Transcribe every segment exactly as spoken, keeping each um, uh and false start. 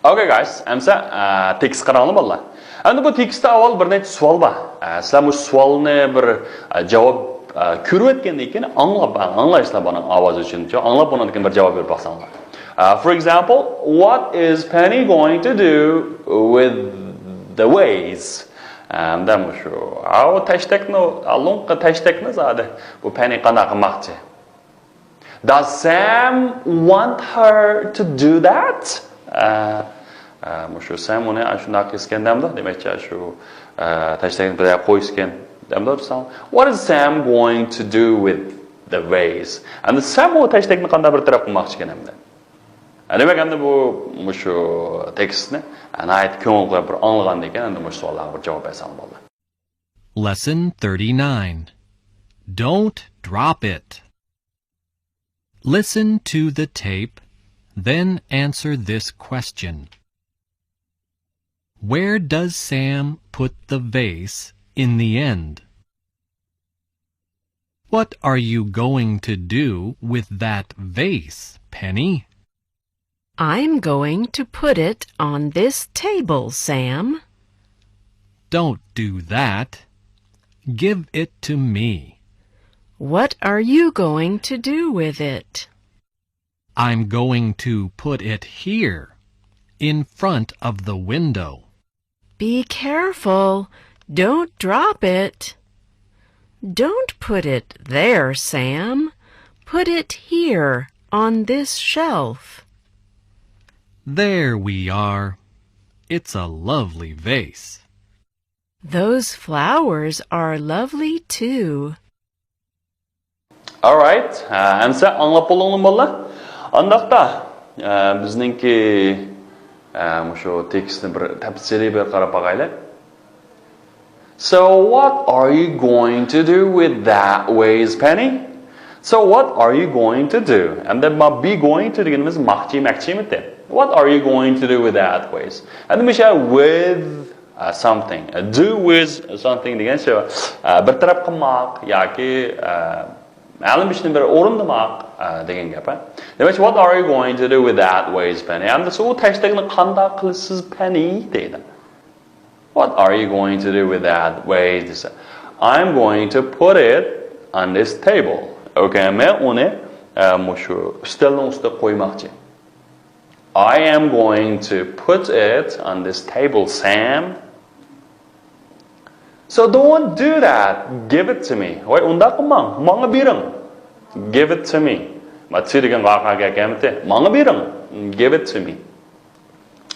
Okay, guys, ئەمسە، ئە، تېكىست قاراڭلار، بالىلار. ئەمدى بۇ تېكىستتا ئاۋۋال بىر نەچچە سوئال بار. ئە، سىلەر مۇشۇ سوئالنى بىر، ئە، جاۋاب، ئە، كۆرۈۋەتكەندىن كېيىن ئاڭلاپ، ئە، ئاڭلايسىلەر بۇنىڭ ئاۋازى ئۈچۈن. ئاڭلاپ، بۇنىڭدىن كېيىن بىر جاۋاب بېرىپ باقساڭلار. ئە، for example, what is Penny going to do with the vase? ئەمدى مۇشۇ، ئاۋۇ تەشتەكنى، ئالدىنقى تەشتەكنى زادى بۇ پەنى قانداق قىلماقچى؟ Does Sam want her to do that? ئە، ئە، مۇشۇ سەم ئۇنى ئاشۇنداق قىلسىكەن دەمدۇ؟ دېمەكچى، شۇ، ئە، تەشتەكنى بىر يەرگە قويسىكەن دەمدۇ، ساڭ. What is Sam going to do with the vase? ئەمدى سەم ئۇ تەشتەكنى قانداق بىر تەرەپ قىلماقچىكەن ئەمدى؟ ئە، دېمەك، ئەمدى بۇ، مۇشۇ تېكىستنى، ئە، ناھايىتى كۆڭۈل قويۇپ بىر ئاڭلىغاندىن كېيىن، ئەمدى مۇشۇ سوئاللارغا بىر جاۋاب بەرسەڭ بولدى. Lesson thirty-nine. Don't drop it. Listen to the tape, then answer this question. Where does Sam put the vase in the end? What are you going to do with that vase, Penny? I'm going to put it on this table, Sam. Don't do that. Give it to me. What are you going to do with it? I'm going to put it here, in front of the window. Be careful. Don't drop it. Don't put it there, Sam. Put it here, on this shelf. There we are. It's a lovely vase. Those flowers are lovely too. Alright. ئە، ئەمسە ئاڭلاپ بولدۇڭلارمۇ، بالىلار؟ ئانداقتا، ئە، بىزنىڭكى، ئە، مۇشۇ تېكىستنى بىر تەپسىلىي بىر قاراپ باقايلى. So what are you going to do with that vase, Penny? So what are you going to do? ئەمدى ما be going to دېگىنىمىز ماقچى، مەكچىمىتى. What are you going to do with that vase? ئەمدى مۇشۇ with ئە، something. ئە، do with something دېگەن شۇ، ئە، بىر تەرەپ قىلماق ياكى، ئە، مەلۇم ئىشنى بىر ئورۇندىماق، ئە، دېگەن گەپ، ھە. دېمەك، what are you going to do with that vase, Penny? ئەمدى سۇ تەشتەكنى قانداق قىلىسىز، پەنى؟ دەيدۇ. What are you going to do with that vase دېسە، I'm going to put it on this table. Okay، مەن ئۇنى، ئە، مۇشۇ ئۈستەلنىڭ ئۈستىگە قويماقچى. I am going to put it on this table, Sam. So don't do that. Give it to me. ۋاي، ئۇنداق قىلماڭ. ماڭا بېرىڭ. Give it to me. ما to دېگەن ۋاقىئە كەلمىدى. ماڭا بېرىڭ. Give it to me.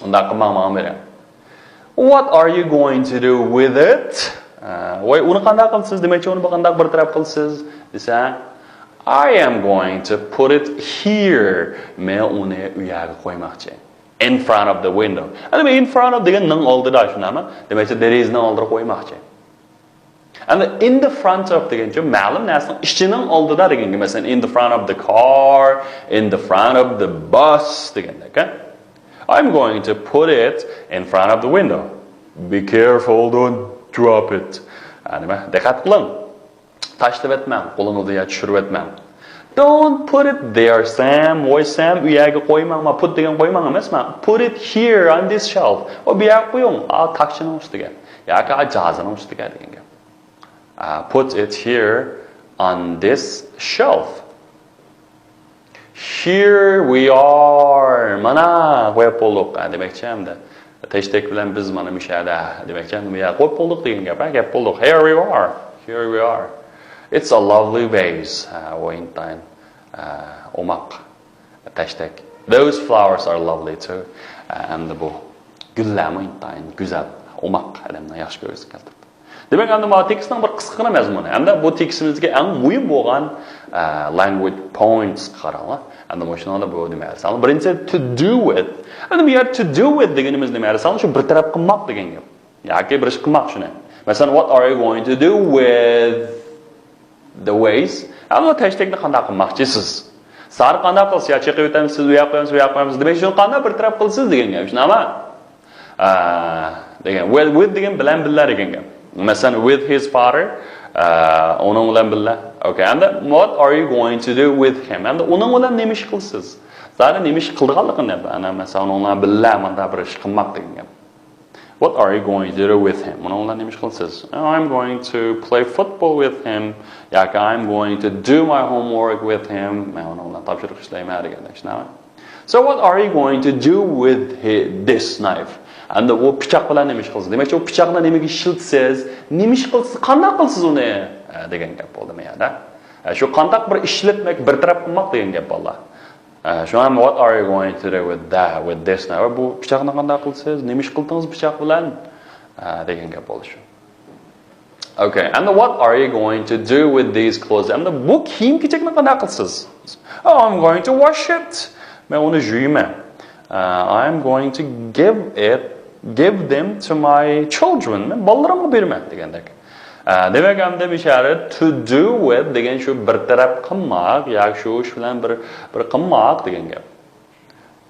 ئۇنداق قىلماڭ، ماڭا بېرىڭ. What are you going to do with it? ئە، ۋاي، ئۇنى قانداق قىلىسىز؟ دېمەكچى، ئۇنى قانداق بىر تەرەپ قىلىسىز دېسە، I am going to put it here. مەن ئۇنى ئۇ يەرگە قويماقچى. In front of the window. ئەمدى in front of دېگەن نىڭ ئالدىدا، شۇنداقمۇ؟ دېمەكچى، there is نىڭ ئالدىدا قويماقچى. ئەمدى in the front of دېگەنچە مەلۇم نەرسىنىڭ ئىچىنىڭ ئالدىدا دېگەن گەپ. مەسىلەن، in the front of the car, in the front of the bus دېگەندەك، ھە؟ I'm going to put it in front of the window. Be careful, don't drop it. ھە، نېمە؟ دىققەت قىلىڭ. تاشلىۋەتمەڭ، قولىڭىزنى يا چۈشۈرۈۋەتمەڭ. Don't put it there, Sam. ۋاي، سەم، ئۇ يەرگە قويماڭ. ما put دېگەن قويماڭ ئەمەسمۇ. Put it here on this shelf. ئۇ بۇ يەرگە قويۇڭ. ئا، تاكچىنىڭ ئۈستىگە. ياكى ئا، جازىنىڭ ئۈستىگە دېگەن گەپ. ئا، put it here on this shelf. Here we are. مانا، قويۇپ بولدۇق. ئا، دېمەكچى ئەمدى. تەشتەك بىلەن بىز مانا مۇشۇ يەردە. دېمەكچى ئەمدى بۇ يەرگە قويۇپ بولدۇق دېگەن گەپ. ھە، گەپ بولدۇق. Here we are. Here we are. It's a lovely vase. ئا، ئۇ ئىنتايىن، ئا، ئوماق تەشتەك. Those flowers are lovely too. ئا، ئەمدى بۇ گۈللەرمۇ ئىنتايىن گۈزەل، ئوماق، ئادەمنىڭ ياخشى كۆرگۈسى كەلتۈرىدۇ. دېمەك، ئەمدى مانا تېكىستنىڭ بىر قىسقىغىنە مەزمۇنى. ئەمدى بۇ تېكىستىمىزدىكى ئەڭ مۇھىم بولغان، ئە، language points قاراڭلار. ئەمدى مۇشۇنىڭدا بۇ نېمە دېسەڭلار، بىرىنچى to do with. ئەمدى بۇ يەردە to do with دېگىنىمىز نېمە دېسەڭلار، شۇ بىر تەرەپ قىلماق دېگەن گەپ. ياكى بىر ئىش قىلماق شۇنى. مەسىلەن، what are you going to do with the vase؟ ئەمدى تەشتەكنى قانداق قىلماقچىسىز؟ سارى قانداق قىلىسىز؟ يا چېقىۋېتەمسىز، ئۇ يەرگە قويامسىز، بۇ يەرگە قويامسىز دېمەك، شۇنى قانداق بىر تەرەپ قىلىسىز دېگەن گەپ. شۇنداقمۇ؟ ئە، دېگەن، with، with دېگەن بىلەن بىللە دېگەن گەپ. مەسىلەن، with his father، ئە، ئۇنىڭ بىلەن بىللە. Okay, and what are you going to do with him? ئەمدى ئۇنىڭ بىلەن نېمە ئىش قىلىسىز؟ زادى نېمە ئىش قىلىدىغانلىقىنى دەپ، ئەنە مەسىلەن، ئۇنىڭ بىلەن بىللە مۇنداق بىر ئىش قىلماق دېگەن گەپ. What are you going to do with him? ئۇنىڭ بىلەن نېمە ئىش قىلىسىز؟ I'm going to play football with him. ياكى I'm going to do my homework with him. مەن ئۇنىڭ بىلەن تاپشۇرۇق ئىشلەيمەن دېگەندەك، شۇنداقمۇ؟ So what are you going to do with hi- this knife? ئەمدى ئۇ پىچاق بىلەن نېمە ئىش قىلىسىز؟ دېمەكچى، ئۇ پىچاقنى نېمىگە ئىشلىتىسىز؟ نېمە ئىش قىلىسىز؟ قانداق قىلىسىز ئۇنى؟ ئە، دېگەن گەپ بولدى ما يەردە. ئە، شۇ قانداق بىر ئىشلەتمەك، بىر تەرەپ قىلماق دېگەن گەپ بالىلار. ئە، شۇڭا what are you going to do with that, with this knife? بۇ پىچاقنى قانداق قىلىسىز؟ نېمە ئىش قىلدىڭىز پىچاق بىلەن؟ ئە، دېگەن گەپ بولدى شۇ. Okay, and what are you going to do with these clothes? ئەمدى بۇ كىيىم-كېچەكنى قانداق قىلىسىز؟ Oh, I'm going to wash it. مەن ئۇنى يۇيىمەن. Uh, I'm going to give it, give them to my children. مەن بالىلىرىمغا بېرىمەن دېگەندەك. ئە، دېمەك، ئەمدى بىر شەرت to do with دېگەن شۇ بىر تەرەپ قىلماق ياكى شۇ ئىش بىلەن بىر، بىر قىلماق دېگەن گەپ.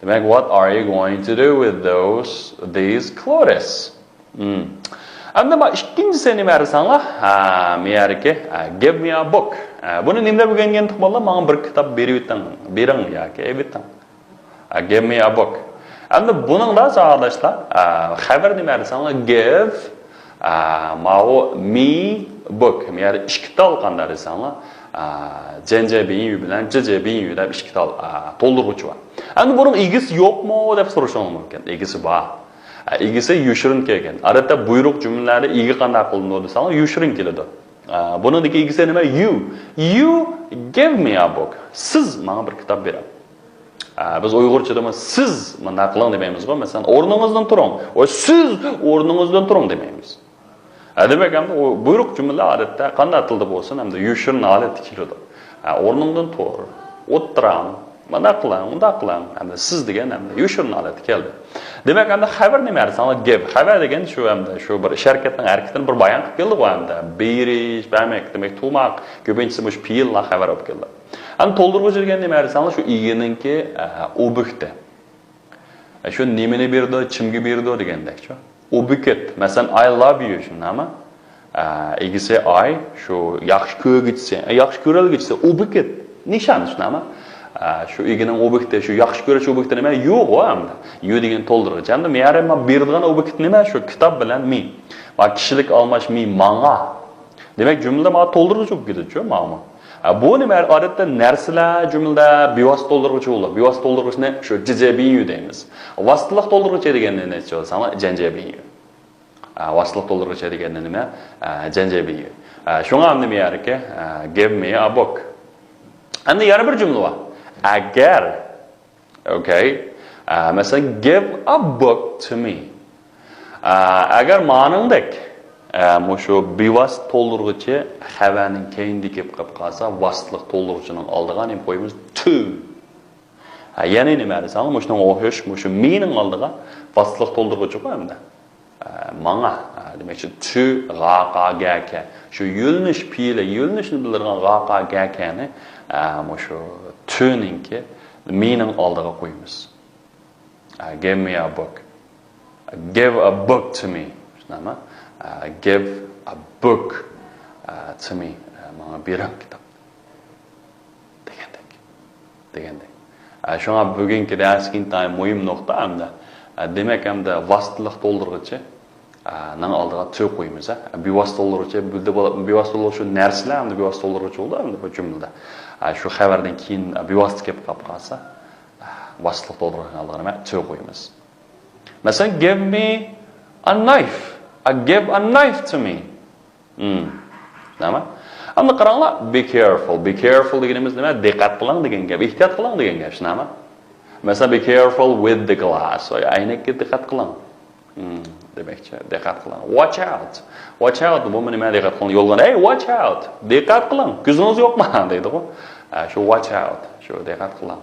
دېمەك، what are you going to do with those, these clothes? Hmm. ئەمدى ما ئىككىنچىسى نېمە دېسەڭلار؟ ھە، مېيەركى، ھە، give me a book. ھە، بۇنى نېمە دەپ ئۆگەنگەن تۇغمانلار؟ ماڭا بىر كىتاب بېرىۋېتىڭ، بېرىڭ ياكى ئېلىۋېتىڭ. ھە، give me a book. ئەمدى بۇنىڭدا ساۋاقداشلار، ھە، خەۋەر نېمە دېسەڭلار؟ Give، ھە، ماۋۇ me book. مېيەردە ئىككى تال قانداق دېسەڭلار؟ ھە، جەنجەبىيۈ بىلەن جىجەبىيۈ دەپ ئىككى تال، ھە، تولدۇرغۇچى بار. ئەمدى بۇنىڭ ئىگىسى يوقمۇ دەپ سورىشىڭلار مۇمكىن. ئىگىسى بار. ئە، ئىگىسى يوشۇرۇن كەلگەن. ئادەتتە بۇيرۇق جۈملىلەردە ئىگە قانداق قىلىنىدۇ دېسەڭلار، يوشۇرۇن كېلىدۇ. ئە، بۇنىڭدىكى ئىگىسى نېمە؟ You. You give me a book. سىز ماڭا بىر كىتاب بېرىڭ. ئە، بىز ئۇيغۇرچىدىمۇ سىز مۇنداق قىلىڭ دېمەيمىزغۇ. مەسىلەن، ئورنىڭىزدىن تۇرۇڭ. ۋە سىز ئورنىڭىزدىن تۇرۇڭ دېمەيمىز. ئە، دېمەك، ئەمدى ئۇ بۇيرۇق جۈملىلەر ئادەتتە قانداق تىلدا بولسۇن، ئەمدى يوشۇرۇن ھالەتتە كېلىدۇ. ئە، ئورنۇڭدىن تۇر، ئولتۇرۇڭ، مانداق قىلىڭ، ئۇنداق قىلىڭ. ئەمدى سىز دېگەن ئەمدى يوشۇرۇن ھالەتتە كەلدى. دېمەك، ئەمدى خەۋەر نېمە دېسەڭلار؟ Give. خەۋەر دېگەن شۇ ئەمدى شۇ بىر ئىش ھەرىكەتنىڭ ھەرىكىتىنى بىر بايان قىلىپ كېلىدىغۇ ئەمدى. بېرىش، بەرمەك، دېمەك، تۇغماق. كۆپىنچىسى مۇشۇ پېئىللار خەۋەر بولۇپ كېلىدۇ. ئەمدى تولدۇرغۇچى دېگەن نېمە دېسەڭلار؟ شۇ ئىگىنىڭكى، ئە، ئوبيېكتى. ئە، شۇ نېمىنى بېرىدۇ، كىمگە بېرىدۇ دېگەندەكچۇ. ئوبيېكت، مەسىلەن، I love you، شۇنداقمۇ؟ ئە، ئىگىسى I، شۇ ياخشى كۆرگۈچىسى، ئە، ياخشى كۆرەلگۈچىسى، ئوبيېكت، نىشان، شۇنداقمۇ؟ ئە، شۇ ئىگىنىڭ ئوبيېكتى، شۇ ياخشى كۆرۈش ئوبيېكتى نېمە؟ You غۇ ئەمدى. You دېگەن تولدۇرغۇچ. ئەمدى مېيەرە مانا بېرىدىغان ئوبيېكت نېمە؟ شۇ كىتاب بىلەن me. مانا كىشىلىك ئالماش me، ماڭا. دېمەك، جۈملىدە مانا تولدۇرغۇچ بولۇپ كېتىدۇچۇ، مانا. ئە، بۇ نېمە؟ ئادەتتە نەرسىلەر جۈملىدە بىۋاسىتە تولدۇرغۇچى بولىدۇ. بىۋاسىتە تولدۇرغۇچىنى شۇ جىجەبىيۈ دەيمىز. ۋاسىتىلىق تولدۇرغۇچى دېگەننى نېمە دېسەڭلار؟ جەنجەبىيۈ. ئە، ۋاسىتىلىق تولدۇرغۇچى دېگەننى نېمە؟ ئە، جەنجەبىيۈ. ئە، شۇڭا ئەمدى مېيەركى، ئە، give me a book. ئەمدى يەنە بىر جۈملە بار. ئەگەر، okay، ئە، مەسىلەن، give a book to me. ئە، ئەگەر مانىڭدەك، ئە، مۇشۇ بىۋاسىتە تولدۇرغۇچى خەۋەرنىڭ كەينىدە كېلىپ قېلىپ قالسا، ۋاسىتىلىق تولدۇرغۇچىنىڭ ئالدىغا نېمە قويىمىز؟ To. ھە، يەنى نېمە دېسەڭلار، مۇشۇنىڭغا ئوخشاش، مۇشۇ me نىڭ ئالدىغا ۋاسىتىلىق تولدۇرغۇچىغۇ ئەمدى. ئە، ماڭا، ئە، دېمەكچى، to، غا، قا، گە، كە. شۇ يۆنىلىش پېئىلى، يۆنىلىشنى بىلدۈرىدىغان غا، قا، گە، كەنى، ئە، مۇشۇ to نىڭكى، me نىڭ ئالدىغا قويىمىز. ئە، give me a book. Give a book to me. شۇنداقمۇ؟ ئە، give a book، ئە، to me. ئە، ماڭا بېرىڭ كىتاب. دېگەندەك. دېگەندەك. ئە، شۇڭا بۈگۈنكى دەرسكە ئىنتايىن مۇھىم نۇقتا ئەمدى. ئە، دېمەك، ئەمدى ۋاسىتىلىق تولدۇرغۇچى، ئە، نىڭ ئالدىغا to قويىمىز، ھە. بىۋاسىتە تولدۇرغۇچى، بىلدە بولا-، بىۋاسىتە تولدۇرغۇچى شۇ نەرسىلەر ئەمدى بىۋاسىتە تولدۇرغۇچى بولىدۇ، ئەمدى بۇ جۈملىدە. ئە، شۇ خەۋەردىن كېيىن، ئە، بىۋاسىتە كېلىپ قاپ قالسا، ئە، ۋاسىتىلىق تولدۇرغۇچىنىڭ ئالدىغا نېمە؟ To قويىمىز. مەسىلەن، give me a knife. ئە، give a knife to me. Hmm. نېمە؟ ئەمدى قاراڭلار، be careful. Be careful دېگىنىمىز نېمە؟ دىققەت قىلىڭ دېگەن گەپ، ئېھتىيات قىلىڭ دېگەن گەپ، شۇنداقمۇ؟ مەسىلەن، be careful with the glass. ئەينەككە دىققەت قىلىڭ. Hmm، دېمەكچى، دىققەت قىلىڭ. Watch out. Watch out بولما نېمە؟ دىققەت قىلىڭ. يولغا، hey, watch out. دىققەت قىلىڭ. كۆزىڭىز يوقما؟ دەيدىغۇ. ئە، شۇ watch out. شۇ دىققەت قىلىڭ.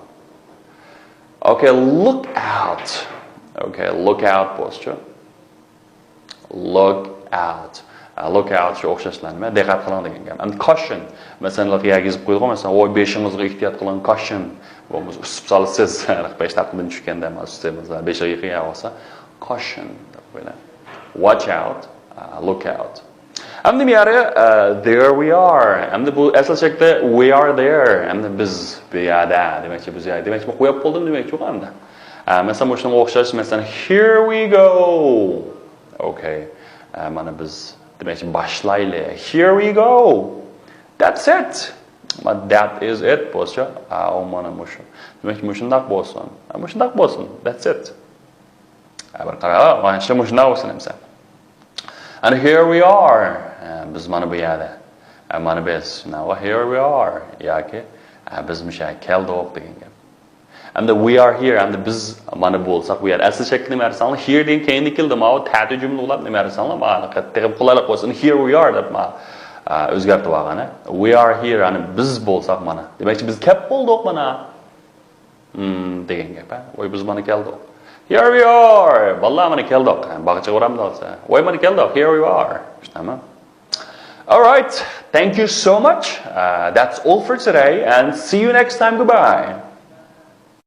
Okay, look out. Okay, look out بولسىچۇ. Look out. ئە، look out شۇ ئوخشاشلا نېمە؟ دىققەت قىلىڭ دېگەن گەپ. ئەمدى caution. مەسىلەن، يەرگە يېزىپ قويىدىغۇ، مەسىلەن، ۋوي، بېشىڭىزغا ئېھتىيات قىلىڭ، caution. بولمىسا ئۈسۈپ سالىسىز. بەش دەقىقىدىن چۈشكەندە، ئۈسۈپ بېشىغا يېقىن يەر بولسا، caution دەپ قويىمىز. Watch out، ئە، look out. ئەمدى بۇ يەردە، ئە، there we are. ئەمدى بۇ ئەسلى شەكلى we are there. ئەمدى بىز بۇ يەردە دېمەكچى، بىز يەردە دېمەكچى، قويۇپ بولدۇم دېمەكچى ئۇ ئەمدى. ئە، مەسىلەن، مۇشۇنىڭغا ئوخشاش، مەسىلەن، here we go. Okay. ئە، مانا بىز دېمەكچى، باشلايلى. Here we go. That's it. That is it بولسا، ئە، ئۇ مانا مۇشۇ. دېمەكچى، مۇشۇنداق بولسۇن. ئە، مۇشۇنداق بولسۇن. That's it. ئە، بىر قارا، مانا شۇ مۇشۇنداق بولسۇن ئەمسە. And here we are. ئە، بىز مانا بۇ يەردە. ئە، مانا بىز. Now here we are. ياكى، ئە، بىز مۇشۇ يەرگە كەلدۇق دېگەن گەپ. ئەمدى we are here. ئەمدى بىز مانا بولساق بۇ يەردە. ئەسلى شەكلى نېمە دېسەڭلار، here دېگەن كەينىدە كېلىدۇ. ماۋۇ تەتۈر جۈملە بولۇپ نېمە دېسەڭلار، مانا تېخى قولايلىق بولسۇن. Here we are دەپ ما، ئە، ئۆزگەرتىپ ئالغان. We are here. يەنى بىز بولساق مانا. دېمەكچى، بىز كەپ بولدۇق مانا. Hmm، دېگەن گەپ، ھە؟ ۋاي، بىز مانا كەلدۇق. Here we are. بالىلار، مانا كەلدۇق. باغچە ئورامدا ئالسا. ۋاي، مانا كەلدۇق. Here we are. شۇنداقمۇ؟ All right. Thank you so much. Uh, that's all for today and see you next time. Goodbye.